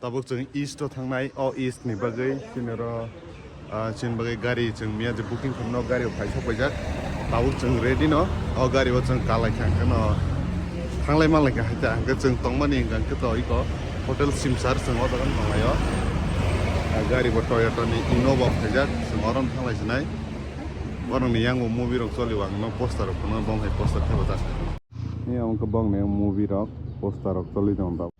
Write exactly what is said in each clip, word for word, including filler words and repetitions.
Tabuk chwng east o thangnai, o east ni bagwi chini oro, ah, chini bagwi gari chwng miya je booking khamno gari o phai sok paijak. Tabuk chwng ready no, o gari o chwng kalai kha hwnkhe no thanglai manlai kha hai ta hwnkhe chwng tongmani hwnkhe to iko hotel Simsar chwng o jaga no tonglaio. Ah, gari bo Toyota ni Innova phaijak, chwng oro no thanglai sinai. Borok ni yango movie rok choli o ang no poster rok phano bom hai poster thepajak. Ni ang khe bokni movie rok poster rok choli tongo.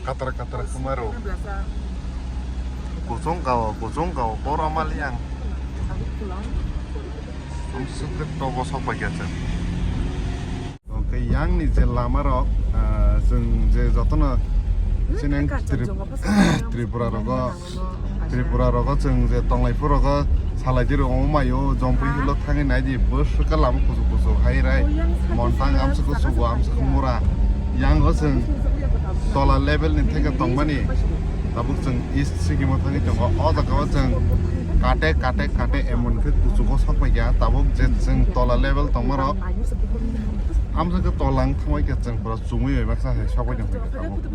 Katra katra khumaro. Kuchung kao, kuchung kao, koro mali ang. Ang sukrit tobo sok paikha chwng. Oke, yang ni je lama rok, ah, chwng je jotono chini Trip-, Tripura rogo, Tripura rogo chwng je tonglai phuru rogo salai di rogo mayo, jompi hilo thangwi nai di, bwswk lama kuchuk kuchuk hai rai, montang amswk kuchuk, amswk mura. Yang o chwng tola level ni theke tongmani, tabuk chwng east sikimo thangwi tongo, o jaga o chwng kate, kate, kate, emon khe kuchugo sok paikha, tabuk je chwng tola level tongma rok, amsa khe tolang thangwi khe chwng pura chumui bai baksa hai sok bai tong kha tabuk.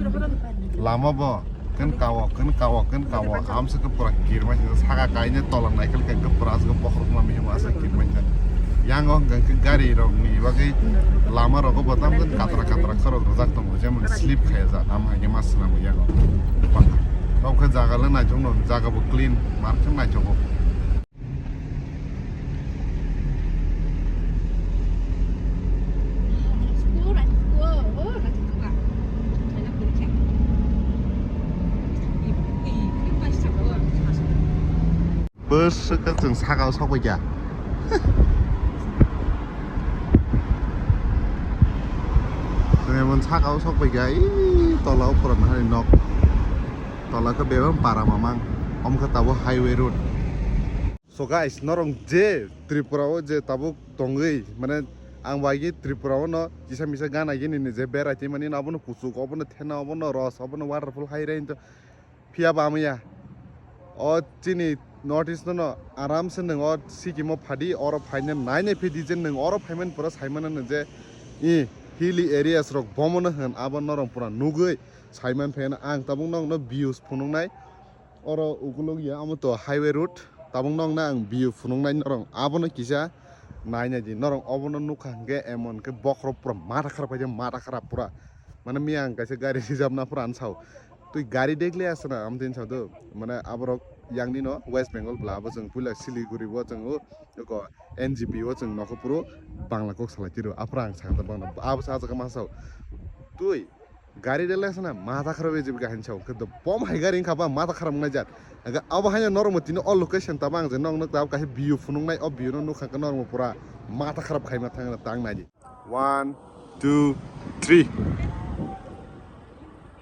Lama bo ken kawo, ken kawo, ken kawo, amsa khe pura kirmai saka kaine tolang naikhel khe pura aswk bokhorok ma mihima aswk kirmai kha. Yang o hwnkha khe gari rok ni bagwi lama rogo bo tam khe katra katra khorok rwjak tongo, jemon slip khaya jak, am hai khe ma swnam yang o. Tong khe jaga le naithok no, jaga bo clean, mar khe naithogo. Bwswk khe chwng saka o sok paikha. Chwng emon saka o sok paikha, ee, tola o pura nahari nok. Tola khe bebak para mamang. Omo khe tabuk highway road. So guys, norok je Tripura o je tabuk tongwi, mane ang bai Tripura o no kisa misa gana gini ni je berai twi mani, abono kuchuk, abono thena, abono ros, abono waterfall hai rai to. Phiya ba amya. O chini North East no aram se nwng o Sikkim o phadi, oro phaina nai nai phidi je nwng oro phaiman pura saimano nwng je i hilly areas rok bomono hwn abo norok pura nugwi saiman phaina ang tabuk nokno views phunuknai. Oro ukulok ya amo to highway road, tabuk nokno ang view phunuknai norok abono kisa nai nai di, norok obono nukha hwnkhe emon khe bokhorok pura matha kharap khaijak, matha kharap pura. Mane miya ang kaisa gari rijapna pura ansao. Twi gari dekle asana amtwi saw do. Mane aborok yang nino West Bengal bwla abo chwng puila Siliguri bo chwng o eko N G P o chwng nokho phuru Bangla kok salai tiro. Aphra ang sakha bangla abo sa jaga ma sao. Twi gari dekle asana matha kharap bai jibga hin sao. Khe do bom hai gari wngkha ba matha kharap wngnai jat. Aga abo haino norok mo tini o location taba ang je nok nok taba kaisa view phunuknai, o view no nukha khe norok mo pura matha kharap khaima thangna tang nai di. One, two, three.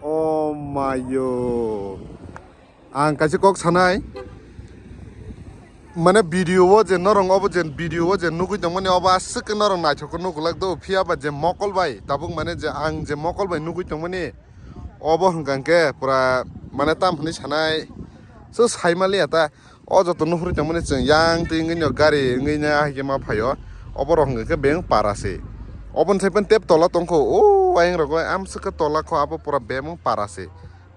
Oh my yo. Ang kaisa kok sanai. Mane video o je norong obo je video o je nugui tongmani obo aswk khe norong naithok khe nugulak do, phiya ba je mokol bai tabuk mane je ang je mokol bai nugui tongmani obo hwnkha hwnkhe pura mane tam hwnwi sanai. So saimaliya ta. O joto nuhuri tongmani chwng yang twi wngwi no gari wngwi no hai khe ma phaio. Obo rok hwnkhe beng para se. Oboni sai phano tep tola tongkho. O ayang rok amswk khe tola kho abo pura beng para se.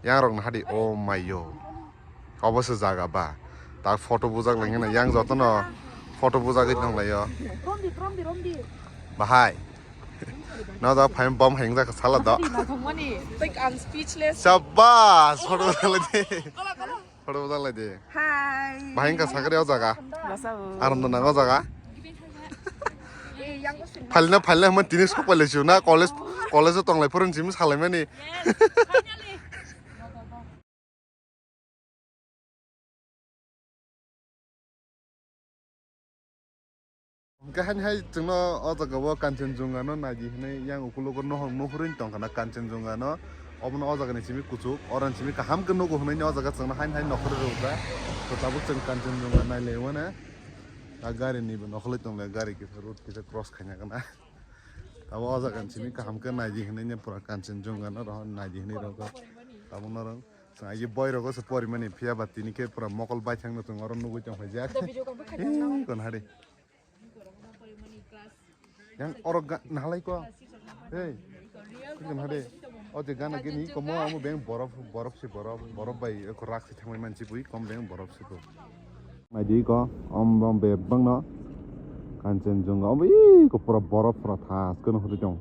Yang rok nahadi o mayo. Obo se jaga ba. Ta photo bujak lai nang yang joto no photo bujagwi tong laio. Romdi, romdi, romdi. Bahai. No da phaim bom heng jak sala do. Naithokmani. Like, I'm speechless. Shabash. Photo bujak lai di. Kola, kola. Photo bujak lai di. Hi. Bahai wngkha sakari o jaga. Bwsao. Aram da nang o jaga. Eh, yang ko sing. Phalina phalina hwnba tini sok pailai sio na college, college o tonglai phuru simi salaimani. Yes, finally. Hwnkhe haini hai chwngno o jaga o Kanchenjunga no naidi hwnwi yang ukulogo nohor nuhurwi tongkha na Kanchenjunga no. Obono o jaga ni simi kuchuk, oro ni simi kaham khe nugo hwnwi o jaga chwngno haini hai nokhorwi rwkha. To tabuk chwng Kanchenjunga nailaimano. A gari ni bo nokholwi tongle, gari kisa road kisa cross khaina gana. Abo o jaga ni simi kaham khe naidi hwnwi pura Kanchenjunga no rohor naidi hwnwi rwkha. Tabuk norok chwng agi boi rogo se porimani phiya ba tini khe pura mokol baithang no chwng oro nugui tong phaijak. Hee, kon hari. Yang oro ga-, nahalai ko. Hey, kikon hade. O je gana gini komo amo beng borof, borof si borof, borof bai eko rak si thangmai manchi bui kom beng borof si ko. Naidi ko, om bom bebang no. Kanchenjunga, om iko pura borof pura thas kono hudi tong.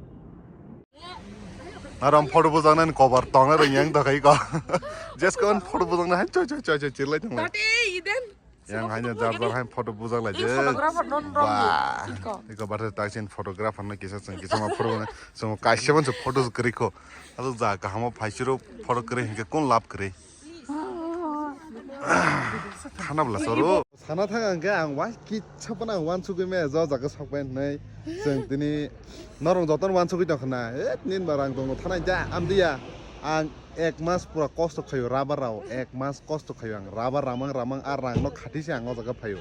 Aram photo bujang nani kobar tong na ring yang dakai ko. Just kon photo bujang na hai choi choi choi choi chirlai tong. Tate, Eden. Yang hanya jar jar hai photo bujang lai je. Photographer non wrong. Wah. Iko. Iko bathai tak sin photographer no kisa chwng kisa ma photo na chwng kaisa man photo kwrwi ko. Ado ja kaham phai siro photo kwrwi hingke kon lab kwrwi. Thana bla soro. Sana thang ang ke ang wa kisa pun ang wan sugui me jo jaga sok pen nei. Chwng tini norong joton wan sugui tong khna. Et nin ba rang tongo thana ja am dia. Ang ek mas pura kosto khayo rubber rao, ek mas kosto khayo ang rubber ramang ramang ar rang no khati se ang o jaga phayo.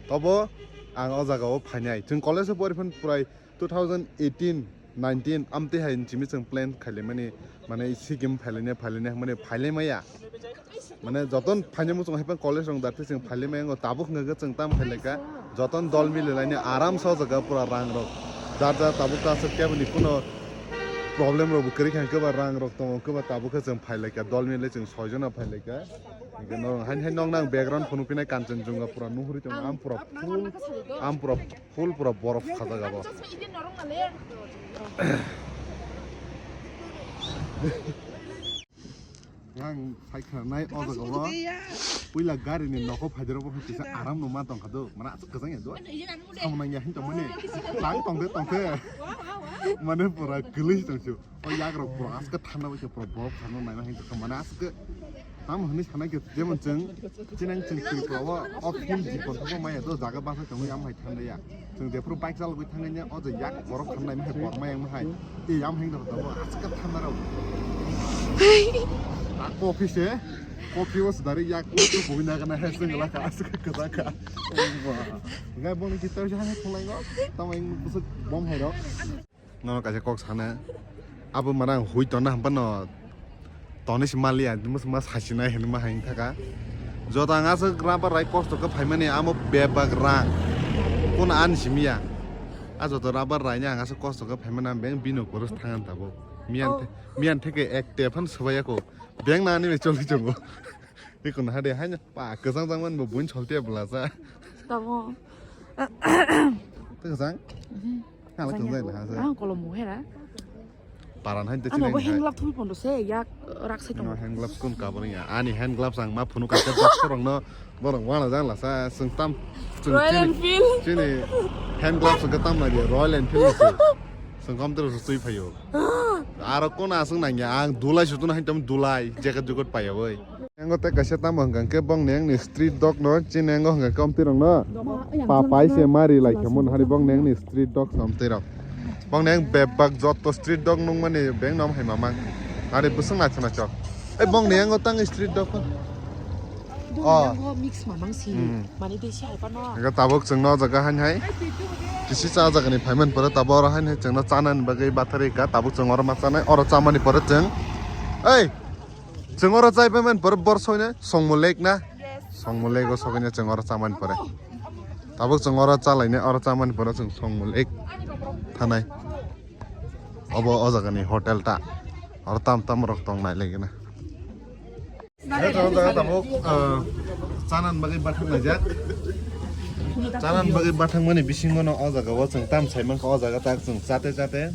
Tobo ang o jaga o phainai. Chwng college o pori phan purai two thousand eighteen, nineteen amtwi hai chimi chwng plan khailaimani, mane sikkim phailaina phailaina hwnmani phailaimaya. Mane joton phaina muchung hai phan college rong darte chwng phailaimaya, tabuk hwnkha khe chwng tam khailaika, joton dol mililaini aram sa o jaga pura rang rok jar jar tabuk ta aswk kebo ni kuno problem rok bo kwrwi kha, hwnkhe ba rang rok tongo, hwnkhe ba tabuk khe chwng phailaika, dol milai chwng soi jona phailaika. Hwnkhe norok hain hain nokna ang background phunuk phinai Kanchenjunga pura nuhuri tongo, am pura full, am pura full pura borof khajak abo. Ang sai khwnanai o jaga o puila gari ni nogo phaidoro bo kisa aram no ma tong kha do, mana aswk kwchang ya do. Samung nang ya hin tong mani. Tang tong de tong de. Mane pura kwlwi tong su. O yak rok pura aswk thanda bai se pura borof khano naima hin tong mane aswk. Tam hwnwi sana khe jemon chwng chinang chwng Tripura o, o film jikon thangma maya do jaga basa tongwi am hai thanda ya. Chwng jephuru bike chalogwi thangwi ya o je yak borof khano naima hai borma yang hai. E yam heng dok dok aswk thanda rok. A coffee se, coffee o sdari yak o bui na kana hai chwng la ka aswk kwchak kha. Ngai boni kitab se hai thulai go. Tamo ing busuk bom hai rok. Nono kaisa kok sana. Abo mana ang hui tonna hampa no. Toni si mali ang mas hasi nai hini ma hain thaka. Joto ang aswk rubber rai kosto khe phaimani amo bebak rang. Kun an simiya. A joto rubber rai ni ang aswk kosto khe phaimani ang beng bino koros thangan tabuk. Miyan Oh. the-, miyan theke ek tephan swbaiya ko. Beng nani be choli chongo. Ikon hade haino pa kwchang jang man bo buin choltiya bwlasa. Tamo. Kwchang? Mhm. Hala kwchang jai na hasa. Ah, kolom mo hera. Paran hain te Ano bo chinai hand hai. Glove thui pondo se yak rak se No tong. Hand gloves kun kabor ya. Ani hand gloves ang ma phunu ka te box rong no borong wana jang lasa sung tam sung Royal chini- Enfield. Chini hand gloves ang tam na dia Royal Enfield se. Sung kom tero sui phayo. Aro kona aswk nangya ang dulai sutuna hai tam dulai jacket jukot paiya oi. Engo te kaisa tamo hwnkha khe bongni engni street dog no chini engo hwnkha khe omtwi rok no pa pai se mari lai khe mon hari bongni engni street dog omtwi rok. Bongni eng bebak jotto street dog nungmani beng nom hai mamang. Hari bwswng naithok naithok. Ei bongni engo tang street dog. Oh. Mix mamang si. Hmm. Mani desi hai pano. Ega tabuk chwng no jaga hain hai. Kisi cha jaga ni phaiman pore tabuk oro hain hai chwng no chana ni bagwi bathari ka tabuk chwng oro ma chanai oro chamani pore chwng. Ei! Chwng oro chai phaiman pore bor soine songmo lek na. Songmo lek o sokoi na chwng oro chamani pore. Tabuk chwng oro chalaine oro chamani pore chwng songmo lek thanai. Obo o jaga ni hotel ta. Oro tam tam rok tong nai lagi na. Hei, tong jaga tabuk, ah, chanan bagwi bathang laijak. Chanan bagwi bathang mani bisingo no o jaga o chwng tam sai mankha o jaga tak chwng chate chate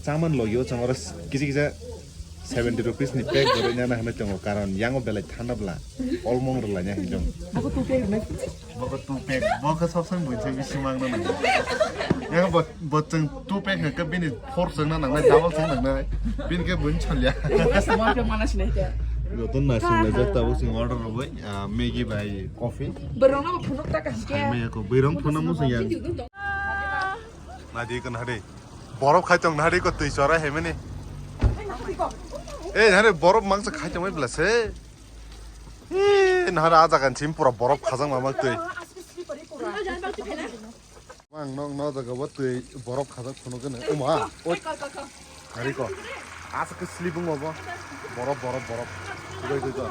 chaman logio chwng oro kisa kisa seventy rupees ni pack borwi nana hinwi tongo karon yango belai thanda bwla olmong rwlaina hinwi tongo. Ako tu pack nai. Boko two pack, boko sob song buin se bisi mang na nang. Yang bo, bo chwng two pack hwnkhe bini four chwng na nang nai, double chwng nang nai. Bini khe buin chalya. Sama khe mana sinai khe. Joto na sing lai jak tabuk sing order rwbai, ah, Maggi bai coffee. Borok no phunuk ta kaham khe. Sai maya ko, borok phunuk mo sing yang. Na di kan hari. Borok khai tong na hari ko twi chora he mene. Eh, hari borok mangsa khai tong mai bla se. Eh, nahara a jaga ni simi pura borok khajak ma mak twi. Ang nok no jaga bo twi borok khajak phunuk gana. Oma, oi. Hari ko. Asa ke sleeping obo. Borok, borok, borok. Goi, goi, goi.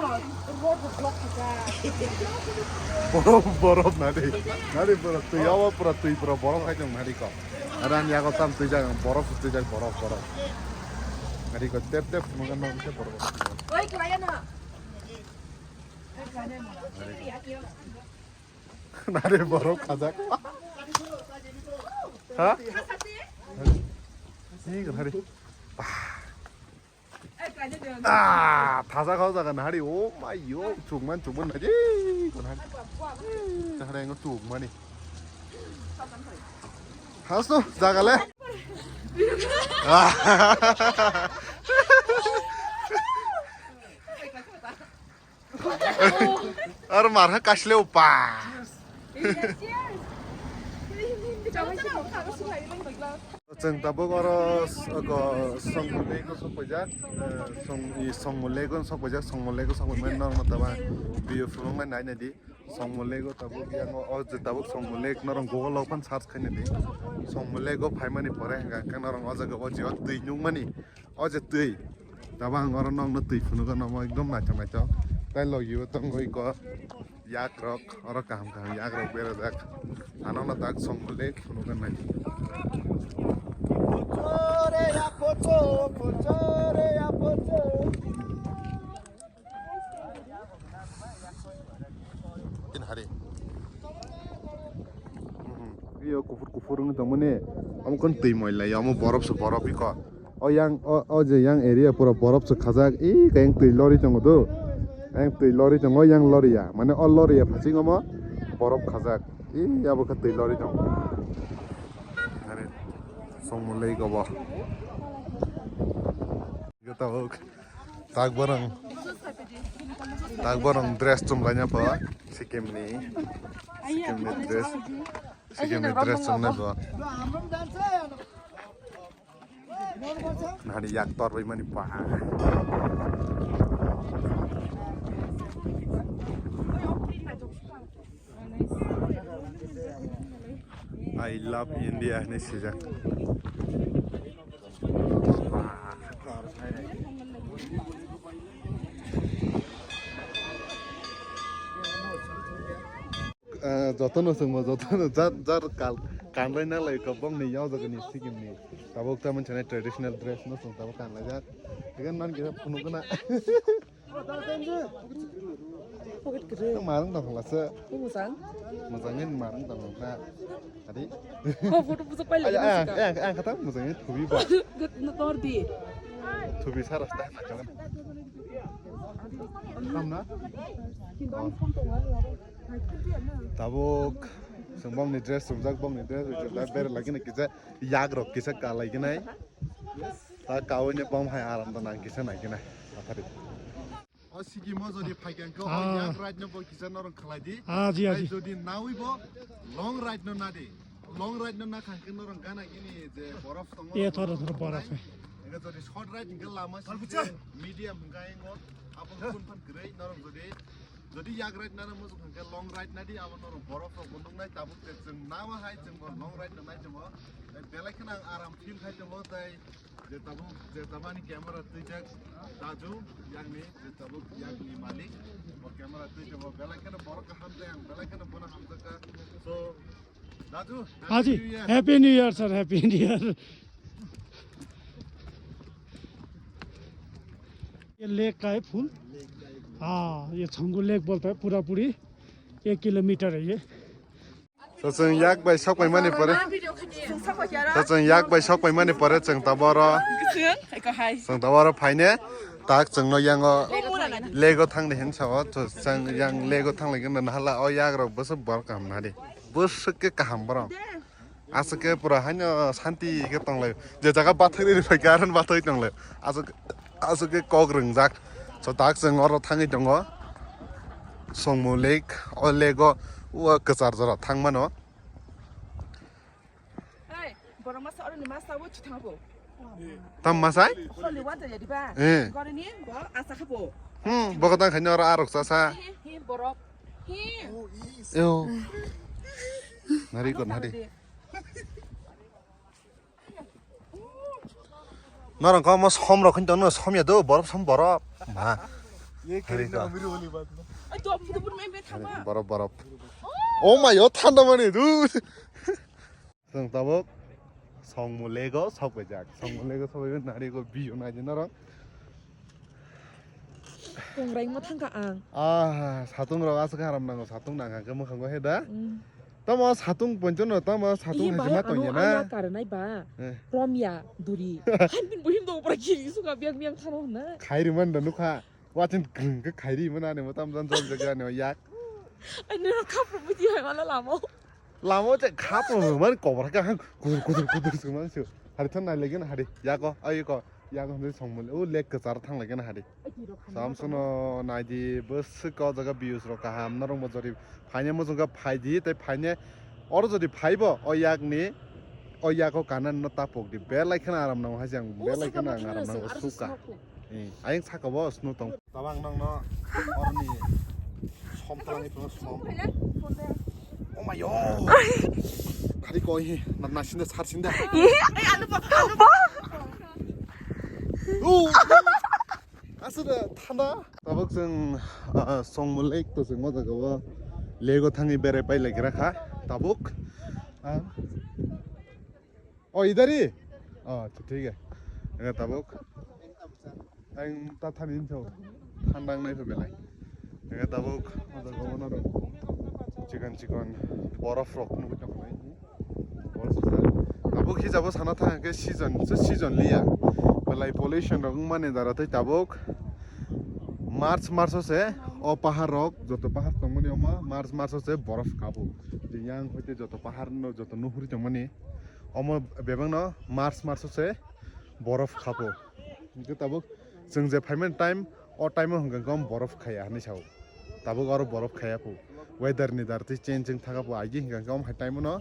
Borok, borok, nari. Nari borok, twi awa pura twi pura borok hai jong nari ko. Ran yago tam twijak, borok twijak, borok, borok. Ari ko tep tep phunukha nok se borok. Oi, khlaiya na. Nare borok khajak. Ha? Ni hari. Ah, thaja khao jaga nahari, oh my yo, chukman, chukman naji, kon hari. Nahari ngo chukmani. Hasto, jaga le. Ah. Ar mar ha kasle upa. Chwng tabuk oro s-, oko Songmulego sok paijak, eh, Song-, i Songmulego sok paijak, Songmulego sok paimani norok no taba video phunuknai nai nai di. Songmulego tabuk yang o, o je tabuk Songmulek norok Google o phan search khaina di. Songmulego phaimani pore hwnkha khe norok o jaga o je o twi nukmani. O je twi. Tabang oro nokno twi phunukgo nomo ekdom naithok naithok. Tai logi o tongo iko yak rok, oro kaham kaham yak rok berajak. Ano no tak Songmulek phunukgo nai. Tin hari. Mhm. Iyo kuphur kuphur wng tongmani. Omo kon twi moila ya, omo borop se borop iko. O yang, o, o je yang area pura borop se khajak. I kayang twi lori tongo do. Yang twi lori tongo, yang lori ya. Mane o lori ya phasing omo borop khajak. I abo khe twi lori tongo. Hari. Songmulek obo. Gata hok. Tak borong. Tak borong dress chumlaina bo. Sikkim ni. Sikkim ni dress. Sikkim ni dress chumlai bo. Nari yak tor bai mani pa. I love India ni sijak. Ah, jotono chwngmo, jotono jar, jar kal-, kanlai nalai kho, bongni yao jagani sikimni. Tabuk tamoni chana traditional dress no chwng tabuk kanlaijak. Hwnkhe nang kisa phunukgwna. Pocket kwrwi. Nwng marwng tong khlasa. Bo mwchang. Mwchangwi marwng tong khlasa. Adi. Bo photo bujak pai lagi. Ayang, ayang, ayang kata mwchangwi thubi ba. Tor di. Thubi sara sta na chang. Hamna. Tabuk. Chwng bongni dress chumjak, bongni dress chumjak, bere lagi na kisa yak rok kisa kalai gwnai. Ta kawi ni bom hai aram da nang kisa nai gwnai. Athari. O sikimo jodi phaikha hwnkhe o Ah. yak ride no bo kisa norok khlai di. Ah, ji, ah, Ai ji. Jodi nawi bo long ride no nadi. Long ride no nakha hwnkhe norok gana gini je borof tongo. Ye, thoro, thoro borof hai. Hwnkhe jodi short ride hwnkhe lama sise medium hwnkhe aingo. Abo kun phan kwrwi norok jodi, jodi yak ride nana muchung hwnkhe long ride nadi abo norok borof rok bo nuknai tabuk je chwng nawa hai chwng bo long ride no nai chwng bo. Belai kheno ang aram feel khai tongo tei Je tabuk, je tabani camera twijak Raju, yakni, je tabuk yakni malik, bo camera twijak, bo belai kheno borok kaham tei ang belai kheno bono hamjakha. So, Raju, Happy Haji, New Year. Happy New Year, sir, Happy New Year. ये लेक का है फुल। हाँ, ये छंगू लेक बोलता है, पूरा पूरी एक किलोमीटर है ये। So, chwng yak bai sok pai mani pore. So, chwng yak bai sok pai mani pore, chwng taboro. Chwng taboro phaine. Tak chwngno yango lego thangni hensao. So, chwng yang lego thanglaigwna nahala o yagrok bwswk borok kaham nadi. Bwswk khe kaham borok. Aswk khe pura haino santi khe tonglai. Je jaga bathwk riri phaikha, aron bathwk tonglai. Aswk, aswk khe kok rwngjak. So, tak chwng oro thangwi tongo. Songmo lake, o lake o, o kwchar jora thang mano. Hey, borok masa oro ni masa o chithang bo. Tam masai? Soli wata ya diba? Eh. Gori ni bo asa khabo. Hmm, boko tang khaino oro arok chasa. Hi, hi, borok. Hi. Yo. Nari kon hari. Norong ko mo som rok khon tono som ya do, borop som borop. Ma. Ye kiri na amiri wali baat na. Ai, to apni to pun main bet thama. Borop, borop. Oh my god, thanda mani, dude. Chwng tabuk Songmo lego sok bai jak. Songmo lego sok bai nari go biyo nai jena rok. Tongrai mo thangka ang. Ah, satung rok aswk haram nango, satung nang hangke mwkhango he da. Mm. Tamo satung ponchon no, tamo satung Ih, hajima bahai tong ano ya na. Aya karanai ba. Eh. Romya duri. Hanbin buhim dong pra kiri suka biang biang thano na. Khairi man da nukha. Wachin grung ke khairi man ani mo tam jan jom jaga ani yak. Ani ro khap ro buti hai mala lamo. Lamo che khap ro man kobra ka hang kudur kudur kudur su man su. Hari thon nai legen hari. Yako, ayo ko. Yang hwnwi songmani o lake kwcharo thang lai gana hari. Samsung no naidi bwswk o jaga views rok kaham norok bo jori phaina muchung kha phaidi tei phaina oro jodi phaibo o yakni o yago kana no tapok di belai kheno aram nango hai jang belai kheno ang aram nango suka. Ayang saka bo snu tong. Tabang nang no orni som talangni phano som. Oh my god. Hari koi hi na nasinda sarsinda. Aswk thanda. Tabuk chwng, ah, Songmo lake to chwng o jaga o lake o thangwi berai pai lai gra kha. Tabuk, ah, oh, idhar hi? Oh, acha, thik hai. Ega tabuk. Ang ta thani hinso. Thanda wngnai pha belai. Ega tabuk o jaga o norok chikon chikon borof rok nugwi tong lai. Tabuk hijabo sana thang khe season, se season liya. Belai pollution rok wngmani dara tei tabuk March, March o se o pahar rok, joto pahar tongmani omo March, March o se borof kabo. Je yang hoite joto pahar no, joto nuhuri tongmani omo bebak no March, March o se borof kabo. Hingke tabuk chwng je phaimani time, o time o hingka khe omo borof khaya hinwi sao. Tabuk oro borof khaya pho. Weather ni dar twi change wng thaka pho, agi hingka khe omo hai time o no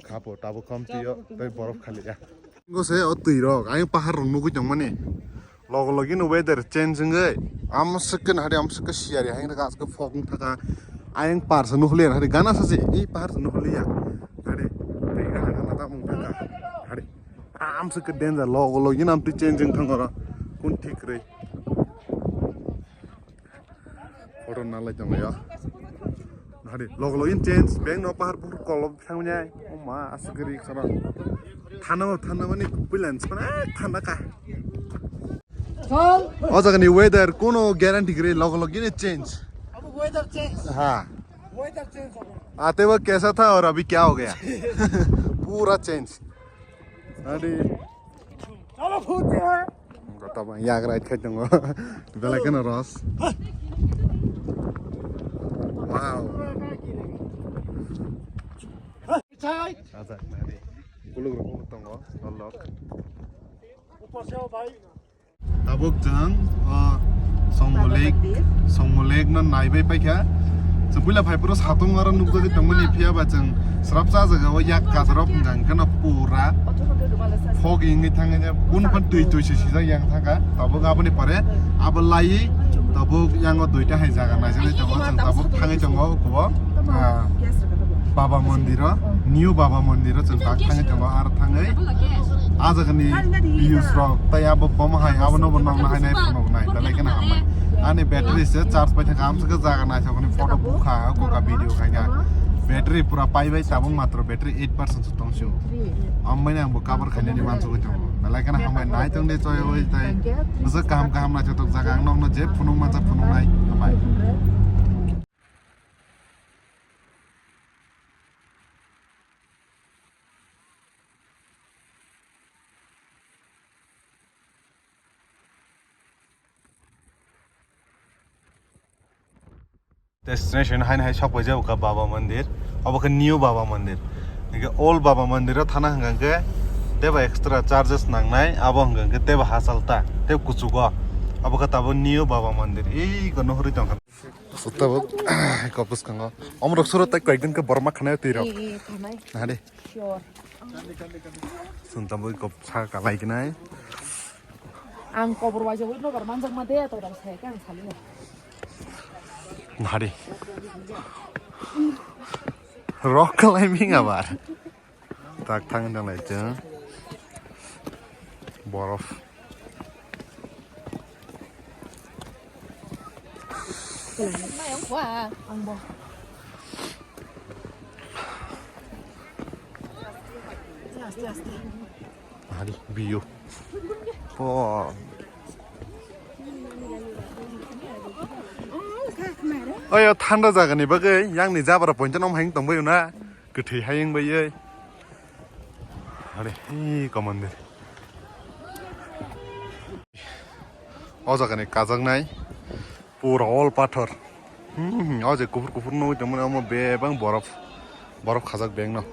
kha pho. Tabuk khom twi o tei borof khaliya. Ngo se o twi rok, ayang pahar rok nugwi tongmani. Logo logi no weather change wngwi. Amswk khe nahari, amswk khe siyari, ayang rok aswk khe fog wng thaka. Ayang par se nuhliya, nahari gana sa se, i pahar se nuhliya. Nahari, twi gana gana ta wng thaka. Nahari. Amswk khe danger, logo logi no amtwi changing thang oro. Kun thik rwi. Photo nalai tong laio. Hari logo logi change, beng no pahar bukur kolo thang nai. O ma, aswk risk sana. Thana, thana mani puilan sana, thana ka. O jaga ni weather kuno guarantee gri, logo logi ni change. Weather change. Ha. Weather change. Ate wo kaisa tha aur abhi kya ho gaya? Pura change. Adi. Chalo, phut de hai. Gota bang yak right khai tongo. Belai kheno ros. Wow. Chai. Acha, nari. Kuluk rok tongo, lolok. Upor se bhai. Tabuk chwng, o, Songmo Lake, Songmo Lake no naibai paikha. Chwng puila phai phuru satung aro nukjagwi tongmani, phiya ba chwng srapsa jaga o yak katorok hwnka hwnkhe no pura fog wngwi thangwi kunu phan twi twi se sijak yang thangkha. Tabuk aboni pore abo laiwi tabuk yango duita hai jaga naijaknai tongo, chwng tabuk thangwi tongo kubo, ah, Baba Mondir o, New Baba Mondir o chwng tak thangwi tongo, aro thangwi ah jagani views rok tei abo bomo hai abono bo nokna hai nai phunuknai belai kheno hambai. Ani battery se charge pai thangkha, amswk khe jaga naithokni photo bukha, bukha video khaina. Battery pura pai bai tabuk matro battery eight percent se tongsu. Ambai ang bo cover khainani mansugwi tongo. Belai kheno hambai naithokni choyoi tei bwswk kaham kaham naithotok jaga ang nokno je phunuk mansa phunuknai hambai. Destination haino hai sok paijak kha Baba Mandir. Obo khe New Baba Mandir. Hingke Old Baba Mandir o thana hingka khe tebo extra charges nangnai, abo hingka khe tebo hachal ta, tebo kuchugo. Abo khe tabuk New Baba Mandir. Ei kono hurui tongkha. Sota bo, ko bwskango. Omrok suro tai koyekdin khe borok ma khanai twi rok. Ee, ee, khanai. Nahadi. Sure. Sung tabo ko sa kalai kinai. Ang kobor waisa witno bar manjak ma de to dam sai kan sali na. Nahadi. Rock climbing abar. Tak thang nang lai chwng. Borof. Ang bo. Aste, aste. Hari view. Oh. Oyo thanda jagani bagwi yangni jabra pointa nom hayung tongbayo na. Kwthwi hayung baywi. Hari hi ko mandir. O jagani kajaknai pura all pathor. Hmm, o je kuphur kuphur nugwi tongmani omo bebak borof, borof khajak bebak no.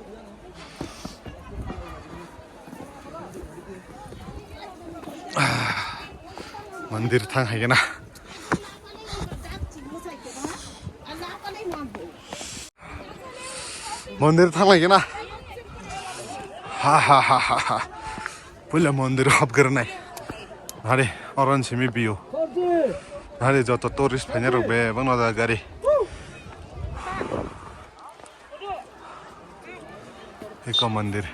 Ah, mandir thang hai gana. Mondir thanglai kena. Ha ha ha ha ha. Puila mondir hapgirnai. Hari oron simi view. Hari joto tourist phaina rok be bang no da gari. Eko mondir.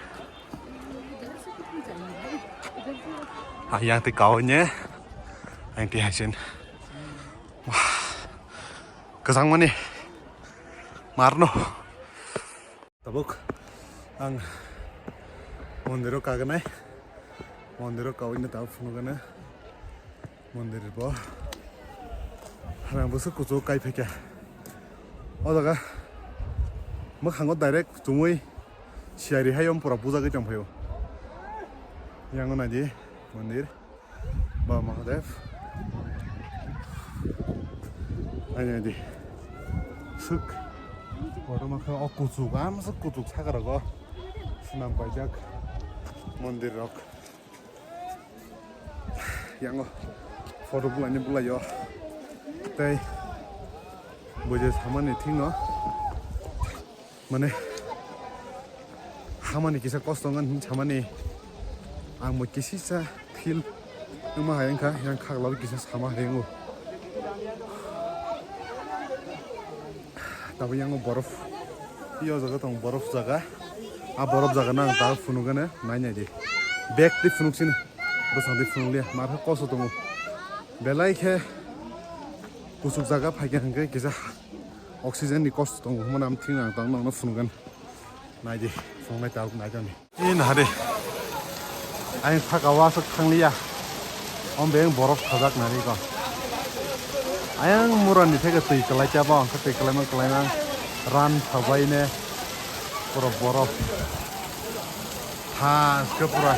Ah, yang ti kau nye. Yang ti hasin. Wah. Kwchangmani marno. Tabuk ang mondiro kaganai. Mondiro kawino tabuk phunukgana. Mondir bo rang bwswk kuchuk kai phaikha. O jaga mwkhango direct chumui siyari hai om pura bujagwi tongphaio. Yango naidi mondir. Ba Mahadev. Aini di. Suk. Kotorma khe o kuchuk, amsa kuchuk saka rogo. Swnam paijak mondir rok. Yango photo bulani bulaio. Tei bujai samani thikno. Mane, hamani kisa kosto wngkha hinwi samani, ang bo kisisa feel wngma hai wngkha, yang khaklao kisa sama hai wngo. Tabuk yango borof, yo jaga tong borof jaga, a borof jaga no ang tabuk phunukgana, nai nai di. Bag twi phunuk sini, bwsang twi phunukliya, mar khe kosto tongo. Belai khe kuchuk jaga phaikha hwnkhe kisa oxygen ni kosto tongo, hwnmano ang thik ang tang nokno phunukgani. Naidi, phunuknai tabuk naikha ni. Ee, nahadi. Ayang saka o aswk thangliya. Om beng borof khajak nari ko. Ayang mura ni theke twi kwlai chaba, hwnkhe twi kwlaimang kwlaimang ran sabai ne pura borof. Ha, se pura.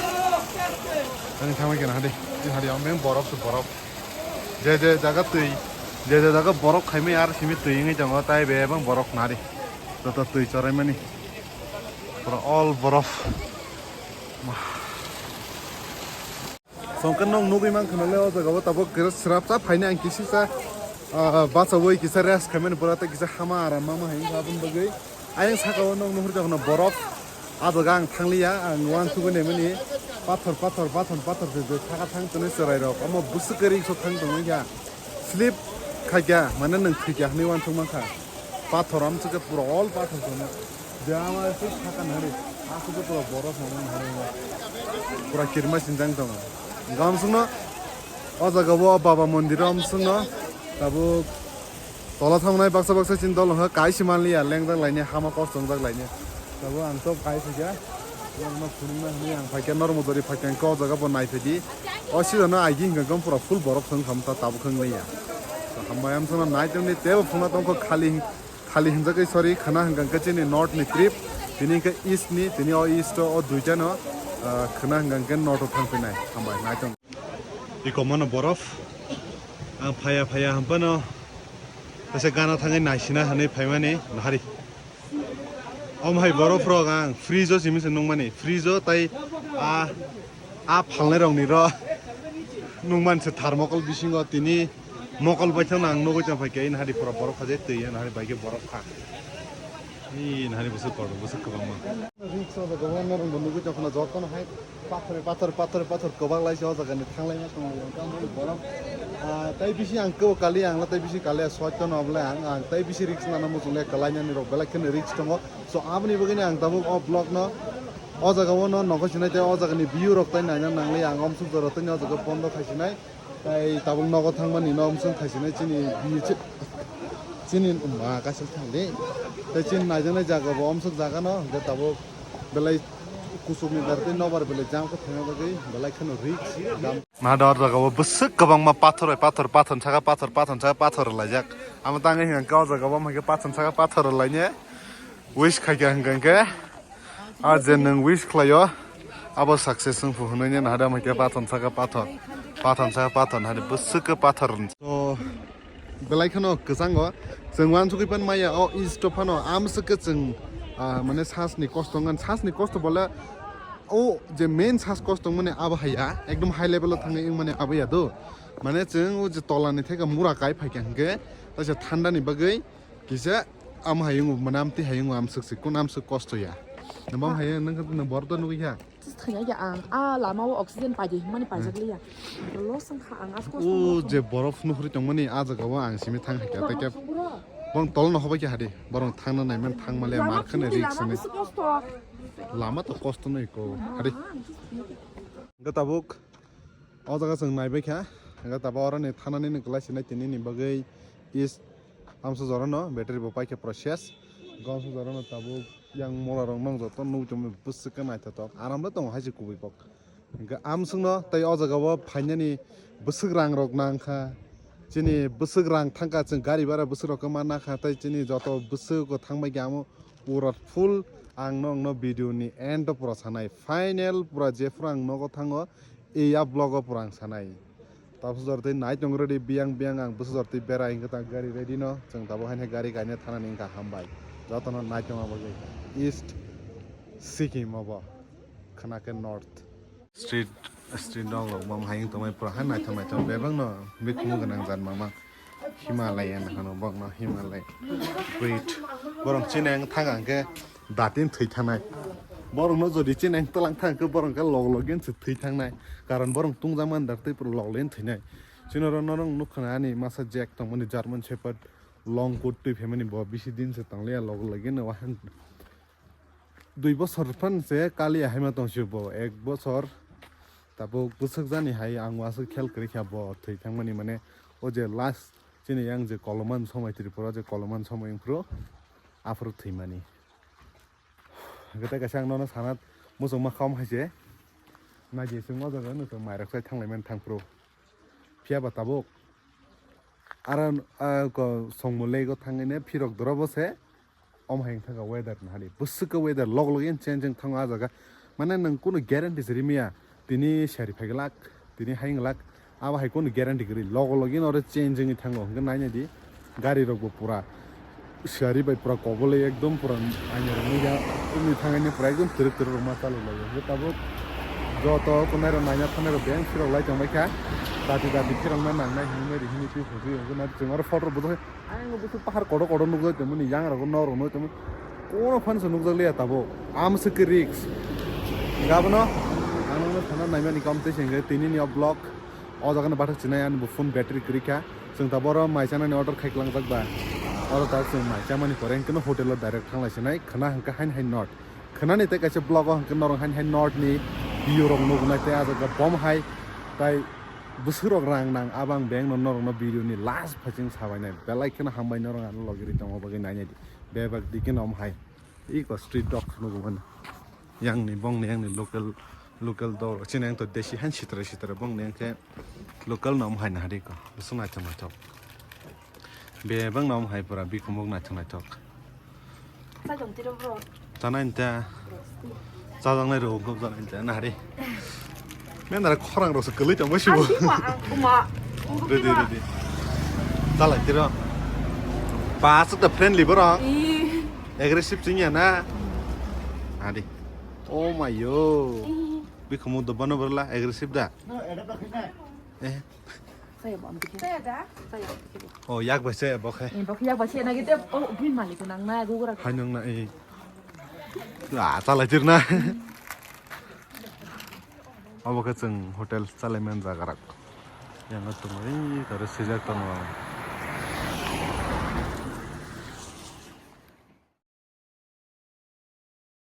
Ani thangma kena hadi. Ini hadi, om beng borof se borof. Je je jaga twi, je je jaga borok khaimai ar simi twi wngwi tongo, tai bebak borok nari. Joto twi choraimani. Pura all borok. Songkhe nok nugwi mankha nale o jaga o tabuk kisa srapsa phaini ang kisisa, ah, bachawi kisa rest khaimani pura tei kisa hama aram mama hai wngkha aboni bagwi. Ayang saka o nok nuhur jaga no borok. Ah jaga ang thangliya, ang uansugwi naimani pathor, pathor, pathor, pathor se je saka thang tonwi chwrairok. Omo bwswk khe riksok thang tongwi kha. Slip khaikha, mane nwng thwikha hwnwi uansuk mankha. Pathor amswk khe pura all pathor tongma. Je ama se saka nari, aswk khe pura borok tongma nari. Pura kirma sinjang tongo. Gamsukno o jaga o Baba mondir o amsukno tabuk Tola thangnai baksa baksa chini dol hwnkha kaisa manliya, lengjak laini, hama kok chongjak laini. Tabuk ang tok kai phaikha, norokno phunukna hwnwi ang phaikha, norok mojori phaikha, hwnkhe o jaga bo naiphai di. O season o aigi hwnkhe pura full borok thwng kha, tabuk thwng liya. Hambai amsano nai tongni teibo phunukna tongkho khali, khali hwnjakgwi sorry, khwna hwnkha hwnkhe chini north ni trip, tini hwnkhe east ni, tini o east o, o duita no, ah, khwna hwnkha hwnkhe north o thangphinai. Hambai nai tong. Iko mano borof. Ang phaya phaya hampano kaisa gana thangwi naisina hwnwi phaimani nahari. Omo hai borof rok ang fridge o simi se nungmani. Fridge o tai a, a phalnai rok ni ro nungman se thermocol bisingo tini mokol baithang ang nugwi tong phaikha nahari pura borof kha je twi nahari bai khe borof kha. Ee, nahari bwswk kotor, bwswk kwbangma. Risk o jaga o norok bo nugwi tongkha na jotono hai pathor, pathor, pathor, pathor kwbak lai se o jaga ni thanglai ma tong lai. Tamo borok, ah, tai bisi ang kebo kali ang la tai bisi kali soito no obo le ang, ang tai bisi risk nana muchung le kwlai nani rok belai kheno risk tongo. So aboni bagwi ni ang tabuk o vlog no o jaga o no nogo sinai tei o jaga ni view rok tai naina nang le ang omsuk jora tei o jaga bondo khai sinai. Tai tabuk nogo thangmani no omswng khaisini chini bini chi-, chini ma kaisa thangdi. Tai chini naijaknai jaga bo omswk jaga no hwnkhe tabuk belai Kusukni dar tei nobar belai jam khe thangna bagwi belai kheno risk dam. Naha da o jaga o bwswk kwbangma pathor bai pathor, pathor saka pathor, pathor saka pathor rwlaijak. Amo tangwi hwnkha khe o jaga o hwnkha khe pathor saka pathor rwlaine wish khaikha hwnkha khe a je nwng wish khlaio abo success wngphu hwnwi naha da hwnkha khe pathor saka pathor, pathor saka pathor naha da bwswk khe pathor. So, belai kheno kwchango. Chwng uansugwi pan maya o east o phano amswk khe chwng, ah, mane sasni kosto wngkha. Sasni kosto bole o je main sas kosto wngmani abo haiya, ekdom high level o thangwi wngmani abo ya do. Mane chwng o je tolani theke mura kai phaikha hwnkhe, taisa thandani bagwi kisa amo hai wngo, mane amtwi hai wngo amswk se, kun amswk kosto ya. Nabam hai nang bordo nugwi kha. Thwngya ya ang, a lama o oxygen paidi hwnmani paijak liya. Los wngkha ang, as kosto. O je borof nukhri tongmani a jaga o ang simi thang hai kha, tei khe bong tol no hobai khe hadi, borong thangna naiman thangma le mar khane risk sani. Lama to kosto no iko hadi. Hwnkhe tabuk o jaga chwng naibai kha, hwnkhe tabuk oroni thanani ni kwlai sinai tini ni bagwi is Amsa jorano battery bo paikha pura ses. Gomsa jorano tabuk yang mola rok nong joto nuk tongmani bwswk khe naithotok. Aram le tongo hai se kubui kok. Hwnkhe amswkno tei o jaga o phainani bwswk rang rok nang kha. Chini bwswk rang thang kha, chwng gari bara bwswk rok khe manna kha, tei chini joto bwswk o thang bai khe amo pura full ang nokno video ni end o pura sanai. Final pura jephru ang nogo thango, Iya vlog o pura ang sanai. Tabuk sujor twi nai tong ready biyang biyang ang bwsajor twi berai hwnkhe ta gari ready no. Chwng tabuk haino gari kaina thanani wngkha hambai. Jotono nai tong abo East Sikkim obo. Khna khe North. Street, street dog rok bo hai wng tongmani pura hai naithok naithok bebak no bikhumu gwnang jat mama. Himalayan hano bokno Himalayan breed. Borok chini ang thang ang khe datin thwi thanai. Borokno jodi chini ang twlang thang khe borok khe log login se thwi thangnai. Karon borok tungjakmani dar tei pura log login thwinai. Chini oro norok nukha ani masa Jack tongmani German Shepherd long coat twi phaimani bo bisi din se tonglia log login wahan. Dui bosor phan se kaliya haima tong sio bo, ek bosor tabuk bwswk jani hai ang uansuk khel kwrwi kha bo thwi thangmani mane o je last chini yang je koloman somoi Tripura je koloman somoi wngphuru aphuru thwimani. Hwnkhe tei kaisa ang nono sana muchungma kha omo hai se naidi chwng o jaga o nwng chwng mairok chai thanglaimani thangphuru. Phiya ba tabuk aro, ah, ko songmung lake o thangwi ne phirok dorobo se omo hai wngkha weather nahadi bwswk khe weather log log yen change wng thango ah jaga mane nwng kunu guarantee se rimya tini sari phai glak tini hai glak abo hai kunu guarantee kwrwi log log yen oro change wngwi thango hwnkhe nainai di. Gari rok bo pura siyari bai pura kobole ekdom pura aina rok nukya wngwi thangani pura ekdom twrwk twrwk rok ma chalok laio hwnkhe tabuk joto kunai rok naina thanai rok beng phirok lai tongbai kha dati dati phirok na nangnai hinwi ri hinwi twi phunugwi hwnkhe na chwng oro photo rok bo ayang busu pahar kotor kotor nukjak tongmani yang rok nok rok nukjak tongmani kono phan se nukjak liya tabuk amswk khe risk gabono ang nokno sana naimani kom tei se hwnkhe tini ni o vlog. O jaga no bathak chinai ani bo phone battery kwrwi kha. Chwng tabuk oro mai chanani order khai kwlangjak ba. Oro ta chwng mai chamani pore hwnkhe no hotel o direct thanglai chinai. Khwna hwnkhe hain hain not. Khwnani tei kaisa vlog o hwnkhe norok hain hain not ni view rok nugnai tei ah jaga bom hai tai bwswk rok rang nang abang beng no norok no video ni last phaising sabainai. Belai kheno hambai norok ano logi ri tongma bagwi nainai di. Bebak dikhe no omo hai. Iko street dog nugo mano. Yang ni bong ni yang ni local local dog chini yang to desi han sitra sitra bong ni yang khe local nom hai na hari ko. Bwswk naithok naithok. Bebak nom hai pura bikumuk naithok naithok. Sajong tiro bro. Tanai nta. Sajang nai rw gop janai nta na hari. Men dara khorang rw se kwlwi tong basi bo. Ang kuma ang kuma. Ready ready. Chalai tiro. Pasuk ta friendly borok. Ih. Aggressive chingya na. Adi. Oh my yo. Ih. Bikhumu do bono borla aggressive da. Eh. Saya bo amtike. Saya da? Saya amtike. Oh, yak bai se bo khe. Eh, bo khe yak bai se na gite. Oh, bui malik nang na gugura. Hai nang na eh. Ah, chalai tir na. Abo khe chwng hotel chalaiman jaga rak. Yang tongwi tare sijak tongo.